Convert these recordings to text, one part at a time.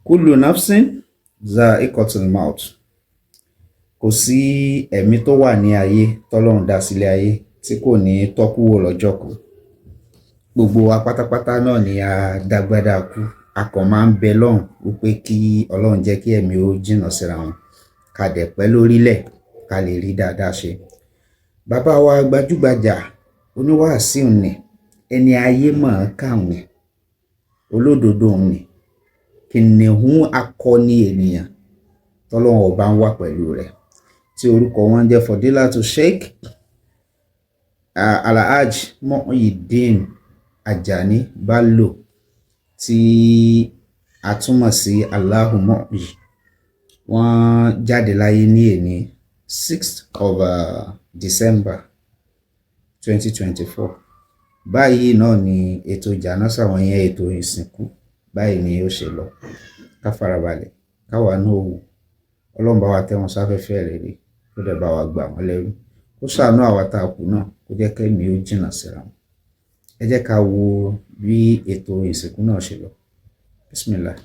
Kullu nafsin za'iqatul maut. Kò sí ẹ̀mí tó wà ní ayé tọ́lọ́run dá sílé ayé tí kò ní tọ́kú wò lọ́jọ́ kan. Gbogbo wa pátápátá náà ni a dágbádá kú. A kàn máa ń bẹ lọ́hùn wípé kí Ọlọ́run jẹ́ kí ẹ̀mí ó jìnnà síra wọn, ká dẹ̀ pẹ́ lórílẹ̀, ká lè rí dáadáa ṣe. Bàbá wa gbajúgbajà oníwàásí nì, ẹni ayé mọ̀ọ́ká nì, olódodo nì, kìnìún akọni ènìyàn tọ́lọ́run ọba ń wà pẹ̀lú rẹ̀, tí orúkọ wọn jẹ́ Fọdílátù Sheikh Alhaj Muhyiddin Ajani Bello, tí a túmọ̀ sí Allahu Muhyi. Wọ́n jáde láyé ní èní 6th of December 2024. Báyìí náà ni ètò jànásà wọn yẹn, ètò ìsìnkú, báyìí ni ó ṣe lọ. Ká farabalẹ̀ káwa náà wò. Ọlọ́run bá wa tẹ́ wọn sáfẹ́fẹ́ rere, kó dẹ̀ bá wa gbà wọ́n lẹ́rú, kó ṣàánú àwa tá a kù náà, kó jẹ́ kẹ́mi ó jìnnà síra wọn. Ẹ jẹ́ ká wo bí ètò ìsìnkú náà ṣe lọ. Bismillah.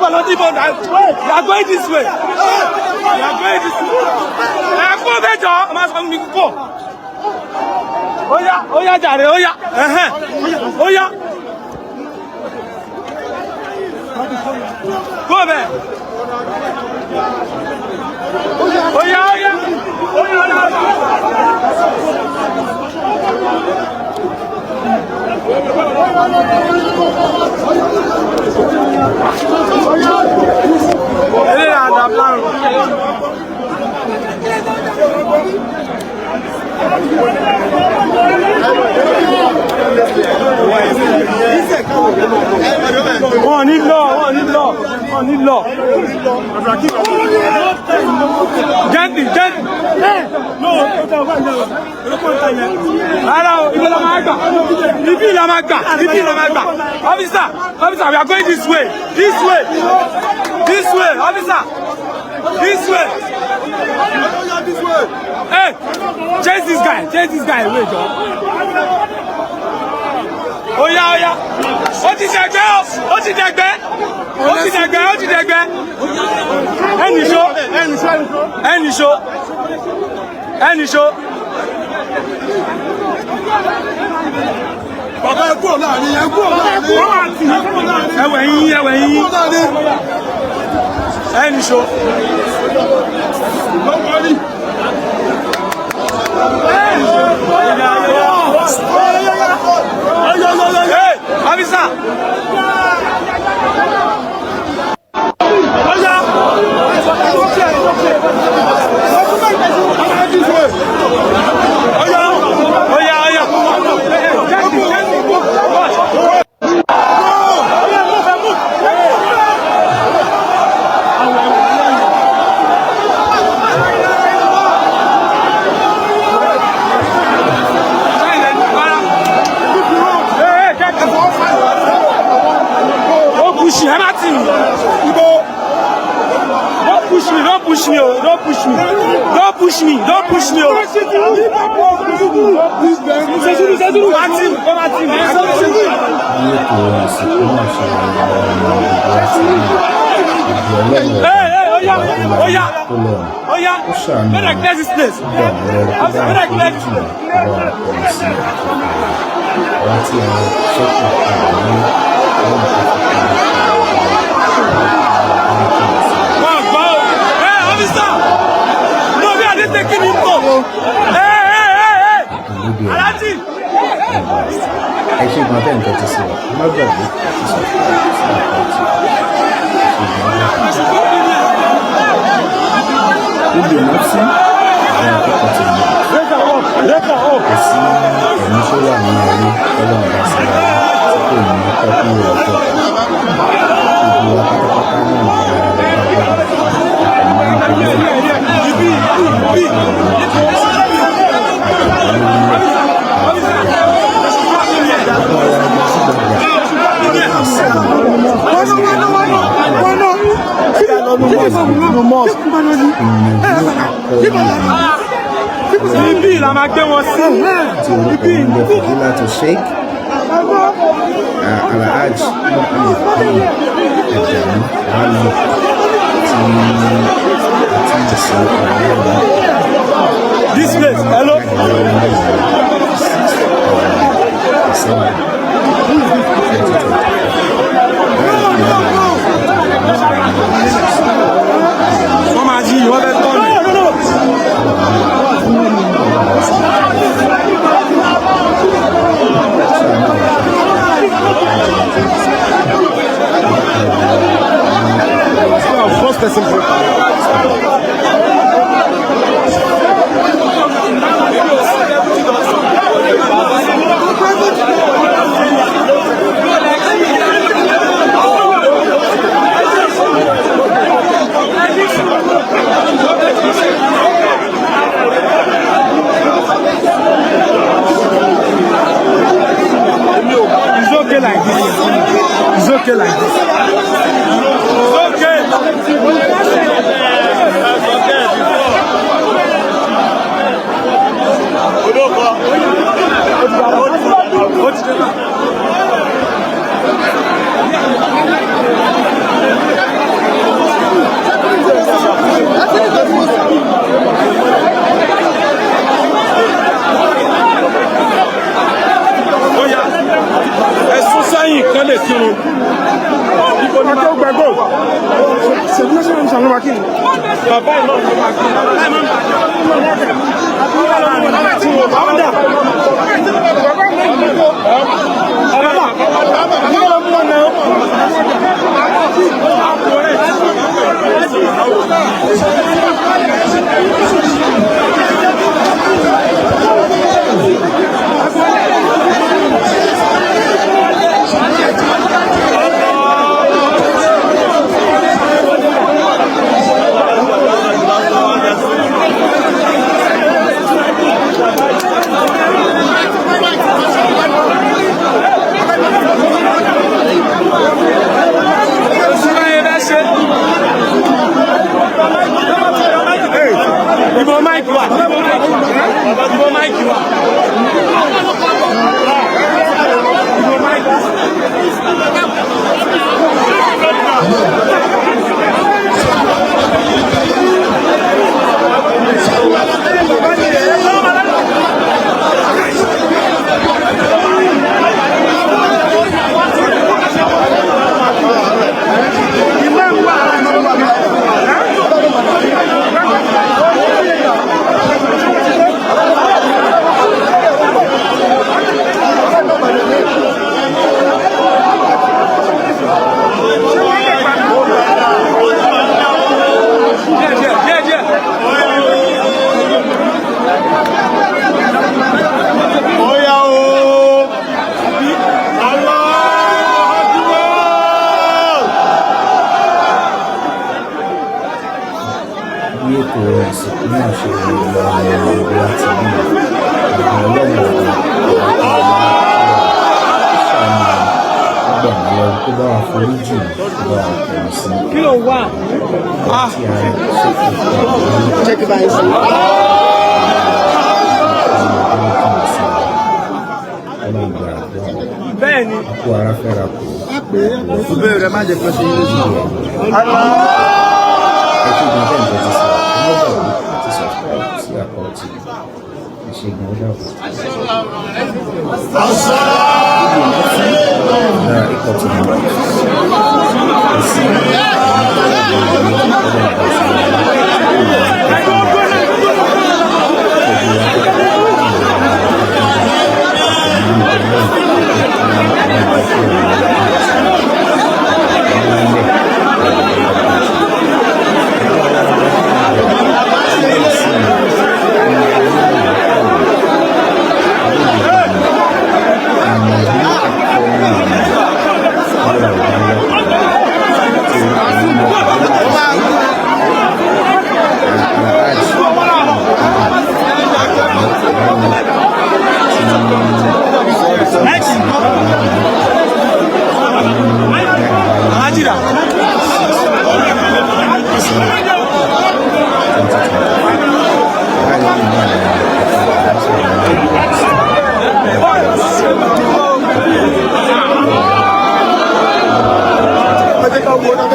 You are going this way. You are going this way. Ẹ kú bẹ́ẹ̀ jọ, ẹ máa sọ fún mi kú. Ó yá, ó yá jàre, ó yá, ẹ̀hẹ́n, ó yá. Kú bẹ́ẹ̀. Ó yá, ó yá, ó yá, ó yá. Eléyà àdàbárùn. Wọ́n ní lọ, wọ́n ní lọ, wọ́n ní lọ. Gently, gently. Rárá o, ibi la máa gbà. Ibi la máa gbà, ibi la máa gbà. Officer, officer, we are going this way. This way. This way, officer. This way. Hey, chase this guy, chase this guy away, jọ. Oya, oya. Ó ti dẹ̀gbẹ́ o, ó ti dẹ̀gbẹ́. Ó ti dẹ̀gbẹ́, ó ti dẹ̀gbẹ́. Ẹnì ṣó, ẹnì ṣó, ẹnì ṣó. Bàbá ẹ kúrò láàrin, ẹ kúrò láàrin. Ẹwẹ̀ yín, ẹwẹ̀ yín. Ẹnì ṣó. Hey, officer. Oya, oya. Gently, gently. Watch. Hey, hey, get. Don't push me, ẹ má tì mí. Don't push me, don't push me, oh, don't push me. Don't push me, don't push me, oh. Má tì mí, kó má tì mí. Bí ètò ìsìnkú náà ṣe lọ ní gbogbo wa ti rí. Ìbí Ọlọ́run Hey, hey, ọba oya, ọba tó láyé oya, tó lọ́run, oya. ó ṣàánú Make I wọn, clear this place. ó gbà wọ́n lẹ́rú, kó Officer, bá make I wọn clear this foríjì place. wọn, kó bá wọn kọ́ wọn sí àkókò rẹ̀. Àwa tí a ṣẹ́kù àwa ní Ọlọ́run kò fi kún wa jìnnà sí i. Wọ́n gbọ́ o. Hey, officer. No, we are just taking him go. Hey, hey, hey, hey. Olóde ọ̀run Alhaji. ẹ ṣe gan tẹ́ ń tẹ́tí sí wa. Má gbàgbé láti subscribe sí àkáǹtì. Ẹ ṣe gan lọ́pọ̀. Kúlù nafsin za'iqatul maut. Kò sí ẹ̀mí tó wà ní ayé tọ́lọ́run dá sí ayé tí kò ní tọ́kú lọ́jọ́ kan. Gbogbo wa pátápátá náà ni a dágbádá kú. A kàn máa ń bẹ lọ́hùn kí ẹ̀mí ó jìnnà sí i. Àdàpẹ́ lórílẹ̀ ká lè rí dáadáa ṣe. Bàbá wa gbajúgbajà mosque. Ìnáwó akọni Ibi la máa gbé wọn sí. tí orúkọ wọn jẹ́ Fadilatu Sheikh Alhaji Muhammad Ajani Bello tí a túmọ̀ sí Ọ̀rẹ́wà. This place, hello. December 2024. Wọ́n máa jí ìwọ́n fẹ́ tọ́ mi. First person for It's okay like this. It's okay like this. It's okay. Ó ti dé bá. Ó yá, ẹ sún sẹ́yìn kán lè kírun. Ibo ni máa gbàgbọ́? Bàbá ìlú ọ̀hún ló máa kírun. Ibo máìkì wà. Ibo máìkì wà. Ibo máìkì. Díẹ̀ díẹ̀ díẹ̀ díẹ̀. Oya o! Allahu Akbar! Bí ètò ìsìnkú náà ṣe lọ ní láti bí àgbà Ọlọ́run ọba ṣàánú gbà wá lọ́wọ́, kó bá wa foríjì, kó bá wa kẹ̀mí sí Kí ló wà? tí a ṣètò Check it out. Ọlọ́run gba àdúrà wa. Bẹ́ẹ̀ ni. Kó ara fẹ́ra kù. Ìbéèrè má jẹ́ pé ṣe ilé sùn. Ẹ ṣe gan bẹ́ẹ̀ ní tẹ́tí sí wa. Ẹ má gbàgbé láti subscribe sí Àkọ́ TV. Ẹ ṣe gan, ó dàbọ̀. Náà ikọ̀ tó ń bọ̀. Kò sí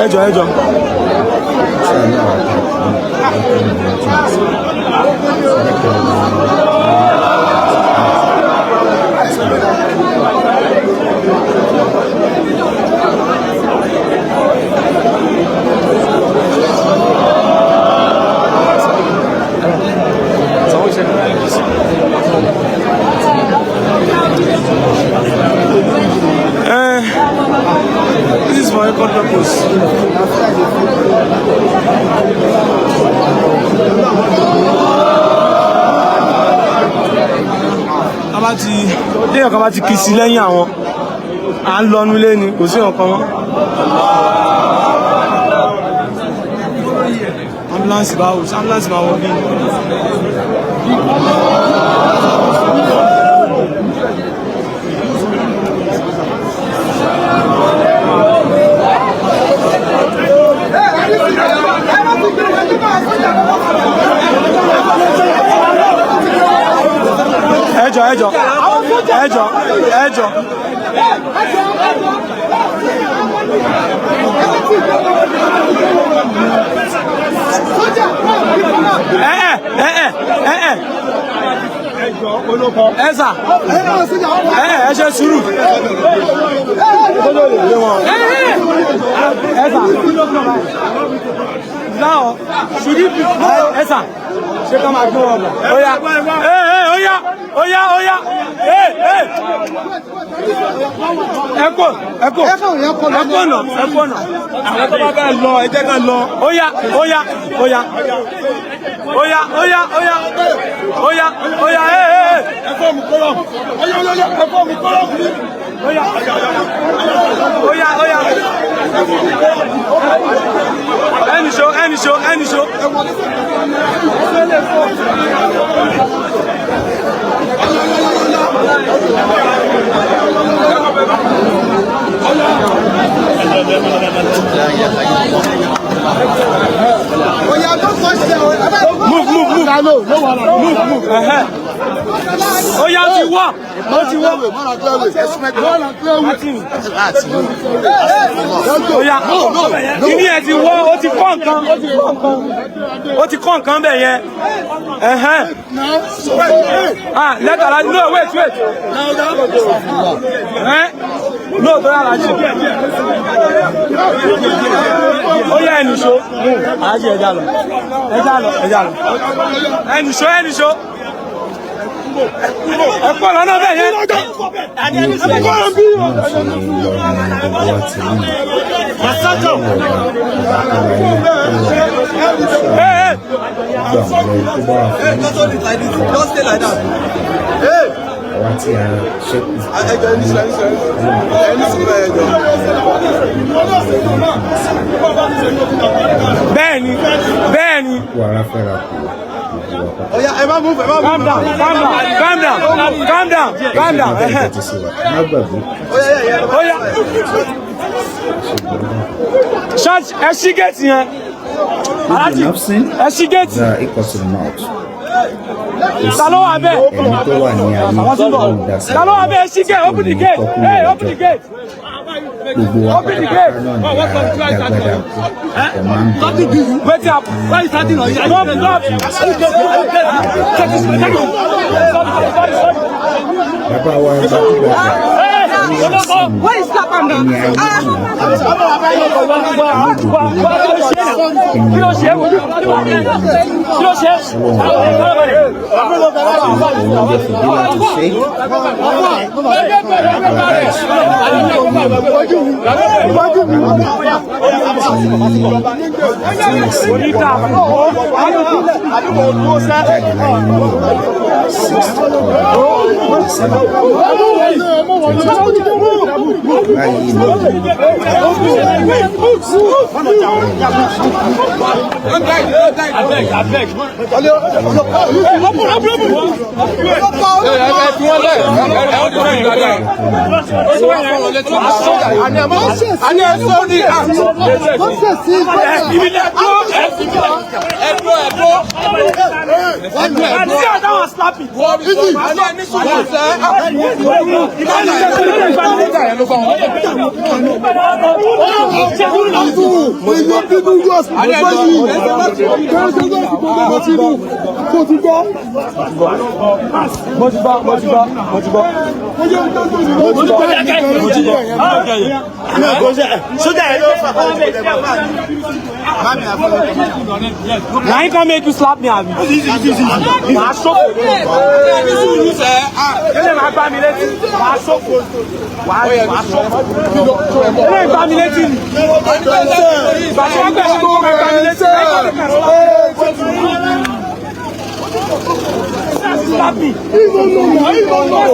Ẹ jọ̀ọ́, ẹ jọ̀ọ́. Ṣàánú àwọn àtàkùn jìnnà sí jẹ́ kí ọmọ. This is for record purpose. A bá ti téèyàn kan bá ti kí sí lẹ́yìn àwọn, à ń lọnu lé ni, kò sí nǹkan mọ́. Ambulance báwo? Ṣé ambulance máa wọ bí? Ẹ jọ̀ọ́, ẹ jọ̀ọ́, ẹ jọ̀ọ́, ẹ jọ̀ọ́. Ẹ ẹ ẹ ẹ ẹ ẹ ẹ sà, ẹ ẹ ṣe sùúrù. Ẹ sà, now should it be, ẹ sà, ṣé ká máa gbé wọn bọ̀? Ó yá, ẹ ẹ, ó yá, ó yá, ó yá, ẹ ẹ, ẹ kò, ẹ kò, ẹ kò nà, ẹ kò nà. Àwọn tó bá bẹ́ẹ̀ lọ, ẹ jẹ́ ká lọ. Ó yá, ó yá, ó yá, ó yá, ó yá, ó yá, ó yá, ó yá, ẹ ẹ ẹ. Ẹ form column. Ọyá, ọyá, ọyá, ẹ form column. Ó yá, ó yá, ó yá. Ẹnì ṣó, ẹnì ṣó, ẹnì ṣó. Move, move, move. Move, move. Ẹ̀hẹ́. Ó yá, ó ti wọ́, ó ti wọ́. Àti mi. Ó yá, kíní ẹ ti wọ́, ó ti kọ́ nǹkan, ó ti kọ́ nǹkan. Ó ti kọ́ nǹkan bẹ̀ yẹn. Ẹ̀hẹ́n. Ah, let Alhaji, no, wait, wait. Eh? No, tó yà Alhaji. Ó yá, ẹnì ṣó. Alhaji, ẹ já lọ. Ẹ já lọ, ẹ já lọ. Ẹnì ṣó, ẹnì ṣó. Ẹ kọ́ lọ́nà bẹ̀ yẹn. Bí ó ṣe náà ṣe lọ ní gbogbo wa ti rí Ọlọ́run ọba, ọba tó láyé tó wà Hey, hey. gbogbo àwọn ẹni tó bá wà fún àwa tí a ṣẹ́kù ní. Bẹ́ẹ̀ni, bẹ́ẹ̀ni. Kó ara fẹ́ra kù gbogbo wa pátá. Ọyá, ẹ má move, ẹ má Calm move. down, calm down, calm down, calm down, calm down. Ẹ ṣe tẹ́tí sí wa, má gbàgbé. Ó yá. Ṣáàṣì, ẹ ṣí gate yẹn. Alhaji, Nafsin ẹ ṣí gate. dha'iqatul maut. Kò Ta ló wà bẹ́ẹ̀? ẹ̀mí tó wà ní ayé Àwọn tó ń bọ̀. tọ́lọ́run dá sí Ta ló wà bẹ́ẹ̀? Ẹ ṣí gate, open the gate. Hey, open the gate. Gbogbo wa Open the pátápátá gate. náà ní àdàgbàdà kù ọ̀pọ̀ máa ń bẹ. Wetin happen? Why you starting on? Stop, stop. Sorry, sorry. Bàbá wa gbajúgbajà Where is that man? ẹni ayé Kí ló ṣe é? Kí ló ṣe é? Òun jẹ́ Fadilatu Sheikh Alhaji Onídà. Jáde láyé ní 6 December 2022 báyìí ní. Abeg, abeg. Ẹ fi wọ́n lẹ̀, ẹ ó dùn dáadáa. Àní ẹ sọ ní ẹ dúró, ẹ dúró. See how that one slap it. Àní ẹ ní sùúrù sẹ́. Èyí bínú yóò sì gbọ́ yìí. Kẹ́rẹ́sẹ́ yóò sì gbọ́ mo ti nù. Mo ti gbọ́. Mo ti gbọ́, mo ti gbọ́, mo ti gbọ́. Mo ti gbọ́. Mo ti gbọ́. Sójà yẹn ló fà á. Na him come make you slap me, abi? Màá ṣòfò. Ilé máa gbá mi létí. Màá ṣòfò. Wàá ṣòfò. Ilé gbá mi létí ni. Ìgbà tí wọ́n gbẹ̀ṣẹ̀ tó máa gbá mi létí. Slap me. He no know na, he no know.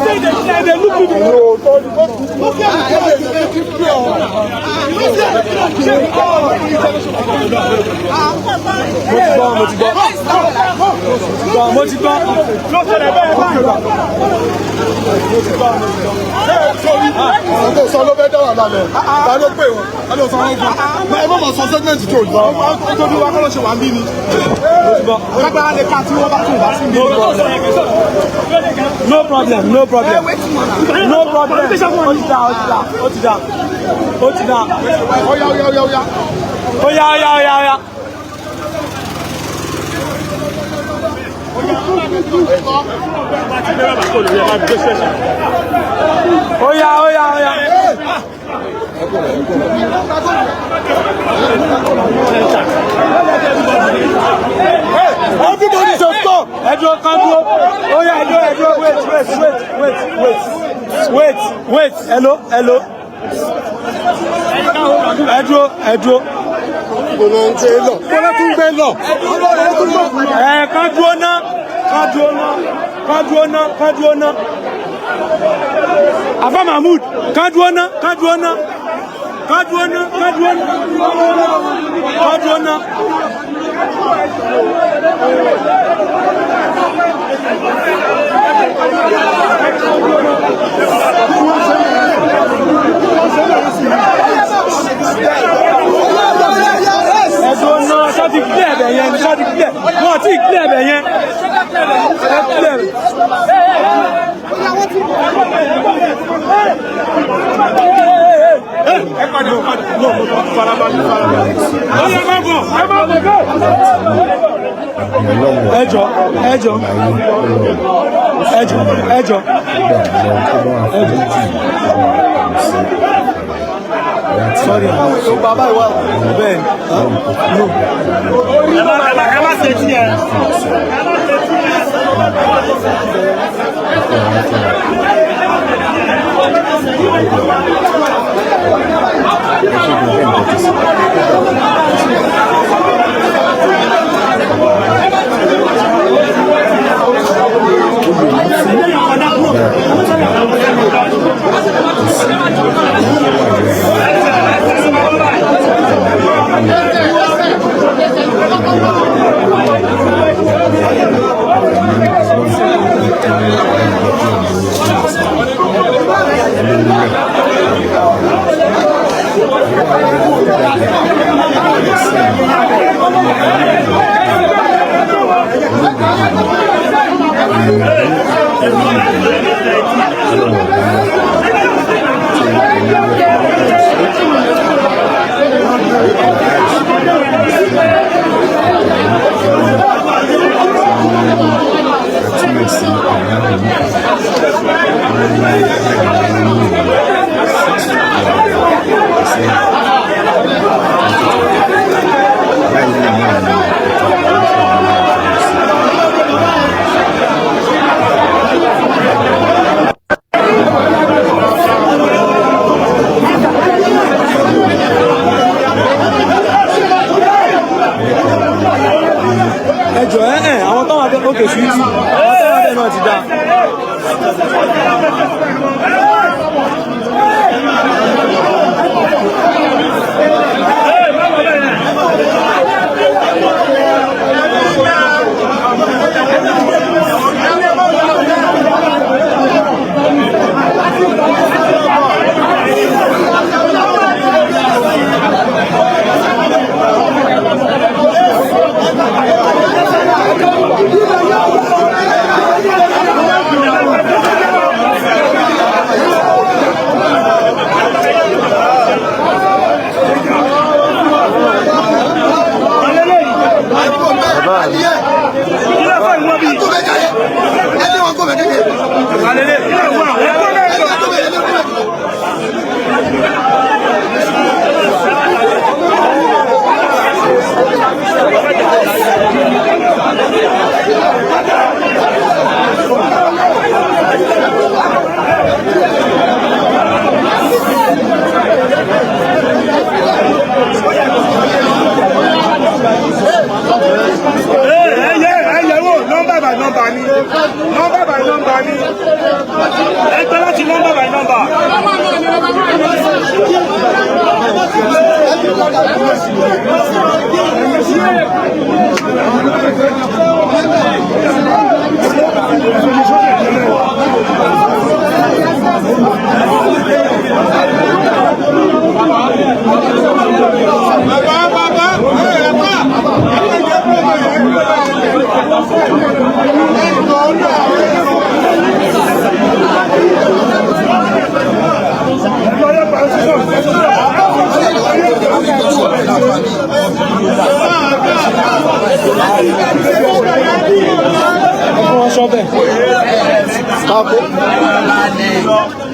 Say they look me. Mo ti gbọ́, mo ti gbọ́. Ló ṣẹlẹ̀ bẹ́ẹ̀ báyìí. Àwọn tó sọ ló fẹ́ dá wà lálẹ́. Ta ló pè wọ́n? Ta ló sọ wọ́n fún? Ẹ má mọ̀ sọ segment tó gbọ́. Tó bí wá kọ́ ló ṣe wà ń bí ni. Kágbára lè ká tí wọ́n bá tún wá sí bí. No problem, no problem. No problem. Ó ti dá, ó ti dá, ó ti dá. Ó ti dá. Ọ̀yá ọ̀yá ọ̀yá ọ̀yá. Ó yá, ó yá, ó yá, ó yá. Ó yá, ó yá, ó yá. Everybody should stop. Ẹ dúró, kán dúró. Ó yá, ẹ dúró, ẹ dúró. Wait, wait, wait, wait, wait. Wait, wait. Hello, hello. Ẹ dúró, ẹ dúró. Kò ló ń gbé lọ. Kò ló tún gbé lọ. Kò ló tún gbé lọ. Ẹ kán dúró ná, kán dúró ná, kán dúró ná, kán dúró ná. Afa Mahmood, kán dúró ná, kán dúró ná. Kán dúró ná, kán dúró ná. Kán dúró ná. Ẹ dúró ná, ṣá ti clear ẹ̀bẹ̀ yẹn, ṣá ti clear. Wọ́n ti clear ẹ̀bẹ̀ yẹn. Ẹ clear. Ẹ jọ̀ọ́, ẹ jọ̀ọ́, ẹ jọ̀ọ́, ẹ jọ̀ọ́. Sorry, Bàbá ìwà. bẹ́ẹ̀ no. Ẹ má ṣe tí ẹ. Ẹ jọ̀ọ́, ẹ ẹ àwọn tó wà bẹ́ẹ̀, ókè sùwìtì, àwọn tó wà bẹ́ẹ̀ náà ti dá.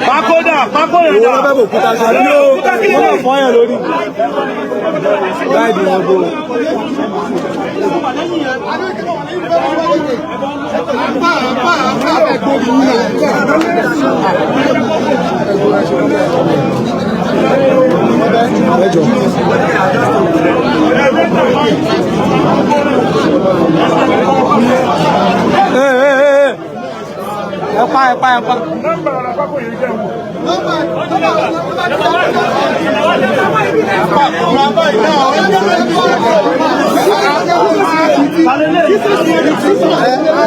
Pákó dà, pákó yẹn dà. Òkúta kí lè fọyàn lórí. Láìdí wọn gbó. Ẹ pa, ẹ pa, ẹ pa.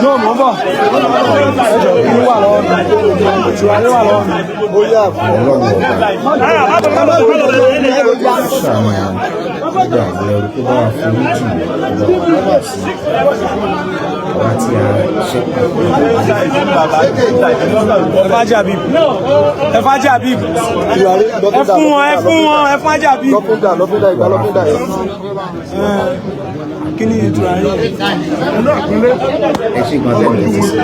No, mo ń bọ̀. Ẹjọ́ kí wà lọ́wọ́ mi. Tùràrí wà lọ́wọ́ mi. Ọlọ́run ọba ṣàánú gbogbo àwọn ẹrú, kó bá wa foríjì, kó bá wa sí àwa tí a ṣẹ́kù. Ẹ fà Ajé Habib. Ẹ fà Ajé Habib. Ẹ fún wọn, ẹ fún wọn, ẹ fún Ajé Habib. Lọ́fíńdà, lọ́fíńdà, ìgbà lọ́fíńdà yẹn. Kí ni tùràrí? Ẹ ṣe gan tẹ́lẹ̀ ti sọ.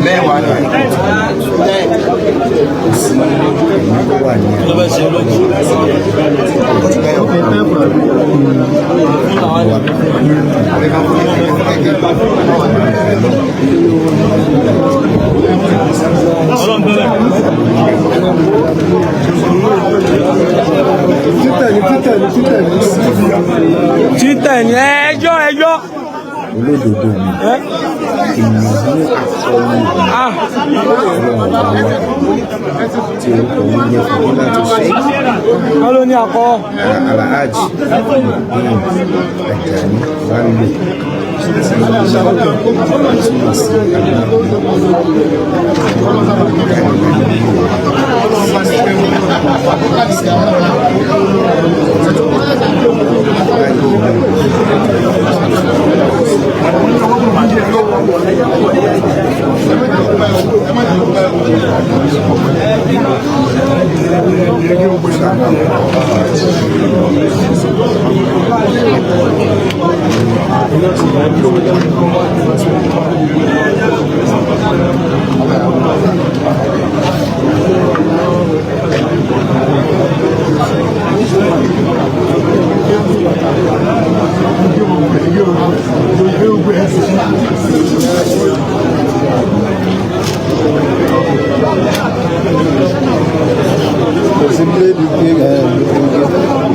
Mẹ́wàá ni. Kò sí ẹ̀mí tó wà ní àná Títẹ̀ ni, títẹ̀ ni, títẹ̀ ni. Títẹ̀ ni ẹjọ́ ẹjọ́. Olódodo mi ènìyàn ní àkọlù Ah, Ọlọ́run ọba wa tí orúkọ wọn jẹ́ fún láti ṣe wọ́n ló ní akọ. Alhaji Muideen Ajani Bello tí túmọ̀ sí aláàbò. Kò sí bíléèdì pé ẹ̀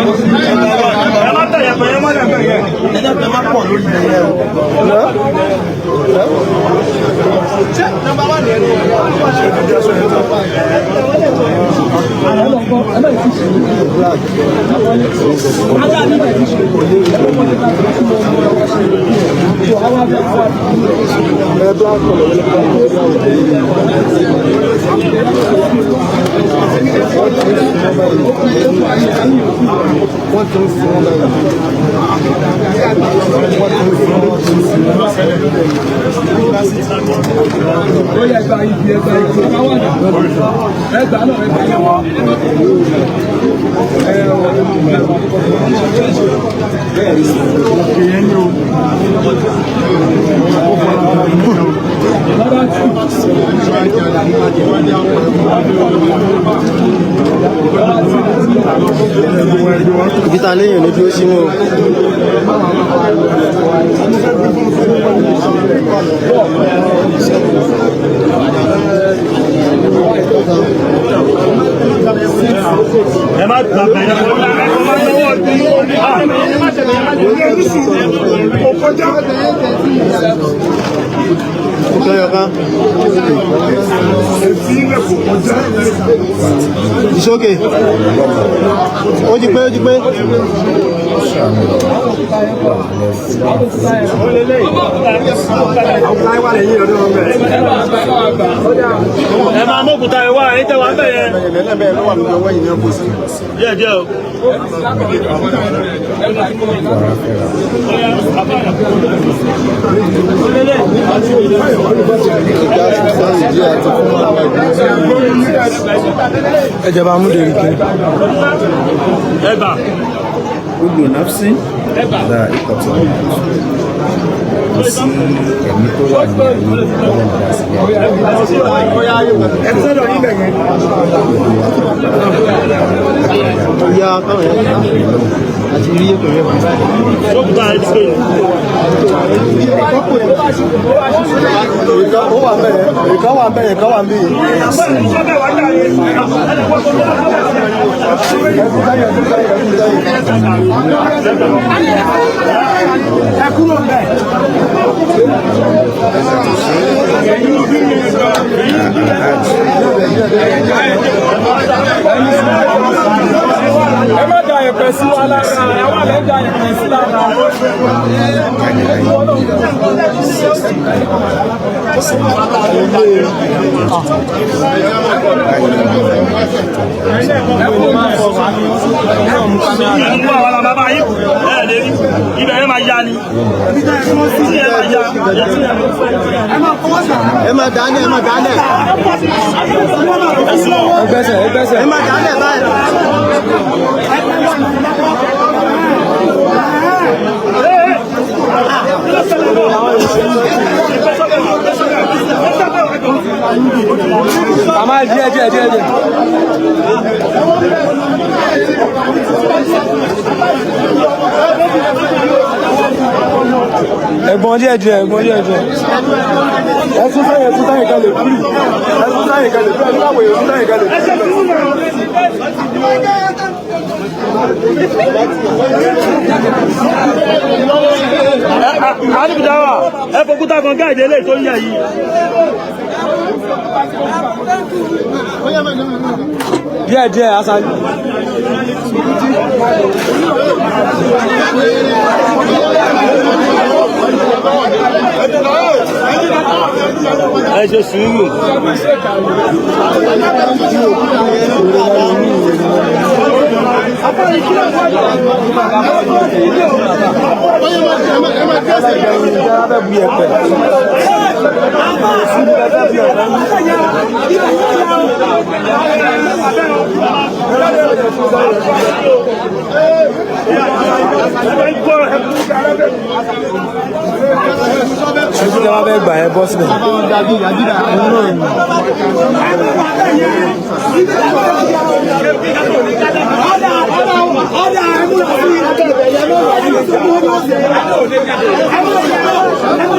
Ẹ má tẹ̀yẹ̀ pẹ̀, ẹ má tẹ̀yẹ̀ pẹ̀. Wọ́n ti ń sin wọn báyìí. Ibi ta léèyàn ní dúró sínú o. Ẹ má gbà bẹ̀rẹ̀ Ìkọyọ̀ kan. It's okay. Ó ti pé, ó ti pé. Ẹ máa mọ́kúta ẹ wá ẹ̀yin tẹ́ wà ń bẹ̀ yẹn. Díẹ̀ díẹ̀ o. Ẹ jọba mú dèrè kiri. Ẹ gbà. Kullu nafsin dha'iqatul maut. Kò sí ẹ̀mí tó wà ní ayé tọ́lọ́run dá sílé ayé. Ìyá káwọn yẹn àti rí ètò yẹn. Sókúta ẹ ti pé. Ìkan ó wà bẹ́ẹ̀, ìkan wà bẹ́ẹ̀, ìkan wà ń bí. Ẹ má da ẹ̀pẹ̀ sí wa lára, ẹ wà lẹ́ da ẹ̀pẹ̀ sí lára. Jáde láyé ní 60 December. Ìlú àwọn bàbá yìí ẹ lè rí ibẹ̀ yẹn máa ya ni. Tí ẹ máa ya, Ẹ máa dálẹ̀, ẹ máa dálẹ̀. Ẹgbẹ́sẹ̀, ẹgbẹ́sẹ̀. Ẹ máa dálẹ̀ báyìí. Àmà díẹ̀ díẹ̀ díẹ̀ díẹ̀. Ẹ̀gbọ́n díẹ̀ díẹ̀, ẹ̀gbọ́n díẹ̀ díẹ̀. Ẹ tún sáyẹn, ẹ tún sáyẹn kan lè kúrì. Ẹ tún sáyẹn kan lè kúrì. Ẹ tún láwọ̀ èèyàn tún sáyẹn kan lè kúrì. Alùpùdáwà, ẹ fòkúta kan gáàdì eléyìí tó ń yẹ yìí. Díẹ̀ díẹ̀, asa. Ẹ ṣe sùúrù. Ṣé tí wọ́n fẹ́ gbà ẹ bọ́ sílẹ̀?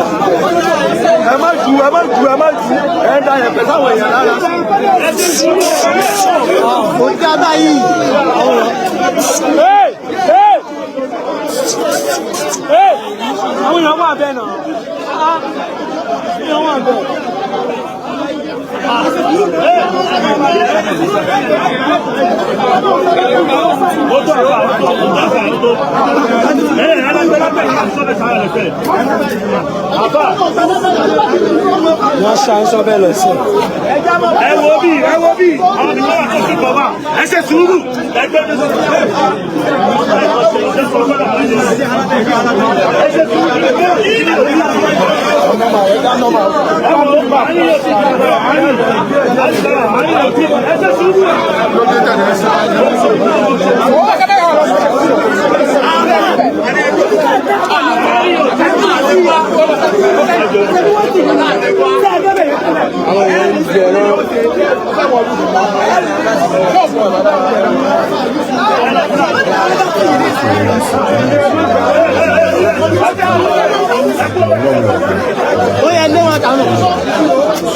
Ẹ má ju, ẹ má ju, ẹ má ju, ẹ ń da yẹ̀pẹ̀ sáwọn èèyàn lára. Kò já báyìí. Hey! Hey! Hey! Àwọn èèyàn wà bẹ́ẹ̀ náà. Ah, èèyàn wà bẹ́ẹ̀. Ó tó àbá, ó tó àbá, ó tó. Ẹ ẹ́ alágbèlágbè yìí sọ́bẹ̀ sára rẹ̀ fẹ́. Àbá. Wọ́n ṣá ń sọ bẹ́ẹ̀ lọ sí. Ẹ wo bí, ẹ wo bí, àwọn ìgbà wà tó sì bọ̀ wá. Ẹ ṣe sùúrù. Ẹgbẹ́ mi sọ fún mi. Ẹ ṣe sùúrù. Ẹ ṣe sùúrù.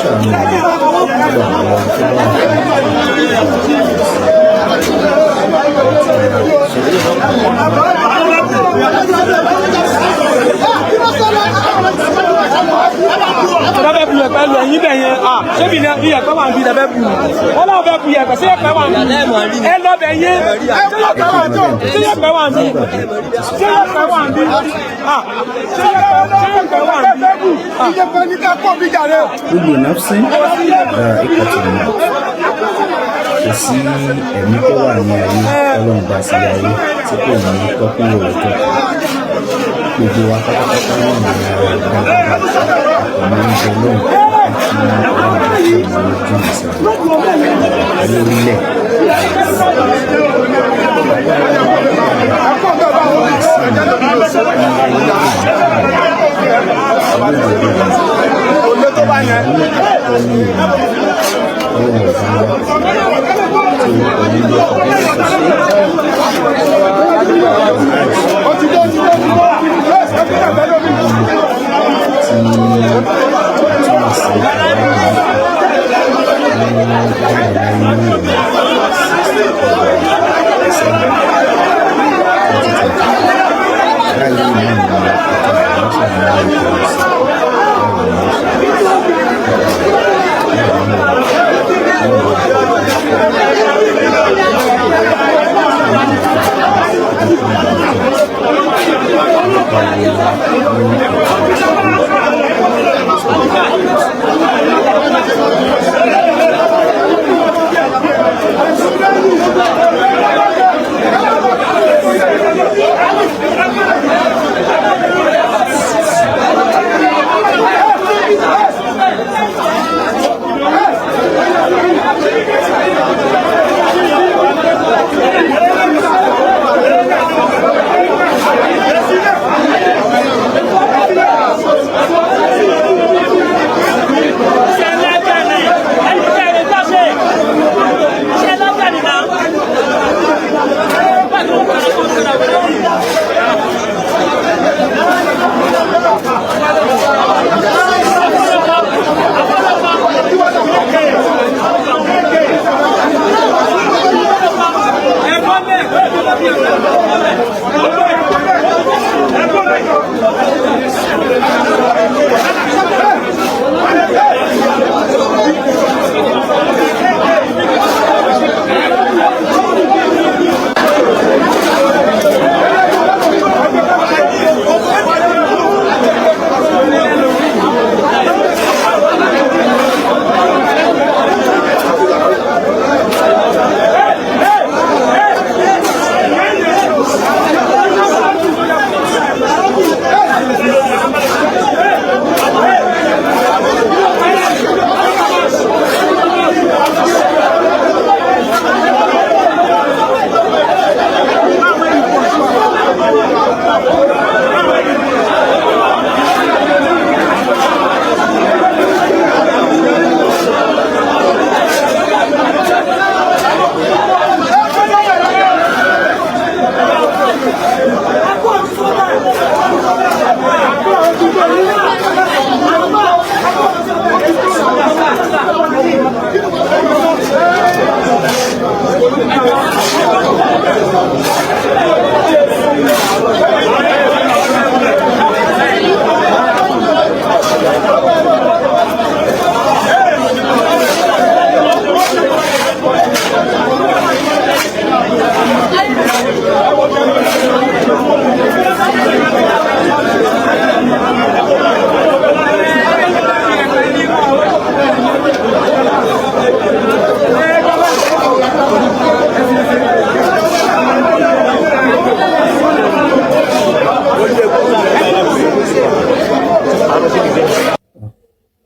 ṣàánú wọn, kó gbà wọ́n lọ́wọ́, kó bá wọn fún. Tọ́lá fẹ́ bu yẹ̀pẹ̀ lọ ẹ̀yìn bẹ̀ yẹn. À ṣébi ní iyẹ̀pẹ̀ wà ń bí lẹ́fẹ̀ bu. Wọ́n náà fẹ́ bu yẹ̀pẹ̀ sí yẹ̀pẹ̀ wà ń bí. Ẹ lọ bẹ̀ yẹn. Ṣé yẹ̀pẹ̀ wà ń bí? Ṣé yẹ̀pẹ̀ wà ń bí? Ṣé yẹ̀pẹ̀ wà ń bí? À ṣé yẹ̀pẹ̀ wà ń bí? Ìjẹ̀pẹ̀ ní ká pọ̀ bí jàre. Kullu nafsin dha'iqatul maut. Kò sí ẹ̀mí tó wà ní ayé Ọlọ́run dá sí ayé tí kò ní tọ́kú wò lọ́jọ́ kan. Gbogbo wa pátápátá náà ní ara ìdájọ́ ọ̀nà oúnjẹ lóhùn àti Ọlọ́run tó ṣe ní ojú ìsàlẹ̀ lórílẹ̀. Olé tó bá yẹn. Ó ti dé, ó ti dé, ó ti dé. Yes, ẹ fi kàtà lómi.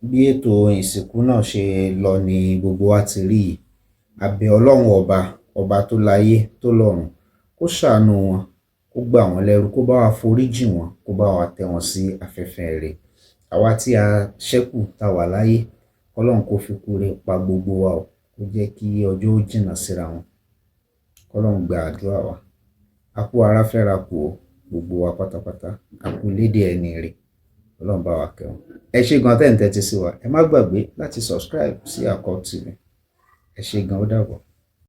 Bí ètò ìsìnkú náà ṣe lọ ni gbogbo wa ti rí yìí. A bẹ̀ Ọlọ́run ọba, ọba tó láyé tó lọ́run, kó ṣàánú wọn, kó gbà wọ́n lẹ́rú, kó bá wa foríjì wọ́n, kó bá wa tẹ́ wọn sí afẹ́fẹ́ rere. Àwa tí a ṣẹ́kù tá wà láyé, Ọlọ́run kó fi kú re pa gbogbo wa o, kó jẹ́ kí ọjọ́ ó jìnnà síra wọn. Kọ́lọ́run gba àdúrà wa. A kú ara fẹ́ra kù o, gbogbo wa pátápátá. A kú lédè ẹni rè. Ọlọ́run bá wa kẹ́ wọn. Ẹ ṣé gan tẹ́ ń tẹ́tí sí wa. Ẹ má gbàgbé láti subscribe sí Àkọ́ TV. Ẹ ṣé gan, ó dàbọ̀.